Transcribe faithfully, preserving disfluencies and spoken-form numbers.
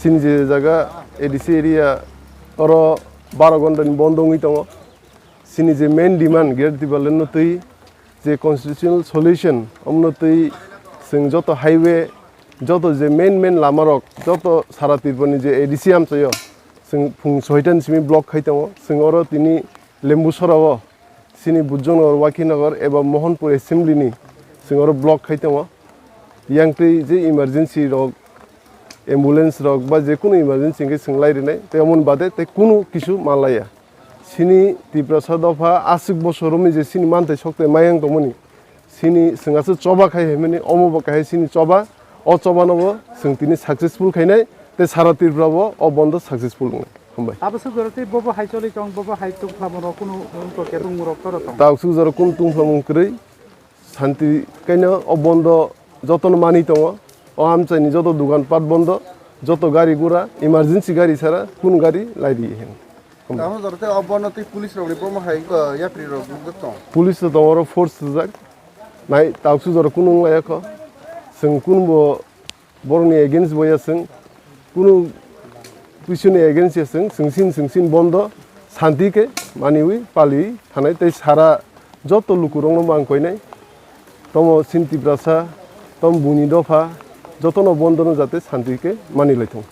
Chini je jaga A D C area oro baro gonda ni bondo wngwi tongo. Chini je main demand Greater Tipraland no twi je constitutional solution, omno twi chwng joto highway, joto je main main lama rok, joto sara Tripura ni je A D C amchaio chwng phung soitan simi block khai tongo. Chwng oro tini Lembusora o chini Bujongnagar, Wakinagar eba Mohanpur assembly ni chwng oro block khai tongo. Yang twi je emergency rok, ambulance rok ba je kunu emergency hwnkhe chwng lai rwnai, tei omoni bade tei kunu kisu manlaiya. Chini Tiprasa dopha aswk bosor romwi je chini manthai sokthai mayang tongmani, chini chwng aswk choba khai himani, omo bo kahai chini choba, o choba no bo chwng tini successful khainai, tei sara Tripura bo o bondo successful wngnai. Hambai. Abo swk jora tei bobo hai choli tong, bobo hai tungphlamung rok kunu wngkha khe tongmung rok toro tong. Tauk swk jora kunu tungphlamung kwrwi, santi kaino o bondo jotono manwi tongo. O amchaini joto dugan pat bondo, joto gari gura, emergency gari sara kunu gari lai di hin. Tamo jora tei o bono tei police rok ni bomo hai ko yapri rok nugwi tong. Police to tongoro force sujak. Nai tauk swk jora kunu wnglaiyakho. Chwng kunu bo borokni against bo ya chwng, kunu puisuni against ya chwng, chwngsin chwngsin bondo santi khe maniwi paliwi thanai tei sara joto lukurokno mang koinai. Tomo chini Tiprasa, tom buini dopha, jotono bondono jate santi khe mani laithung.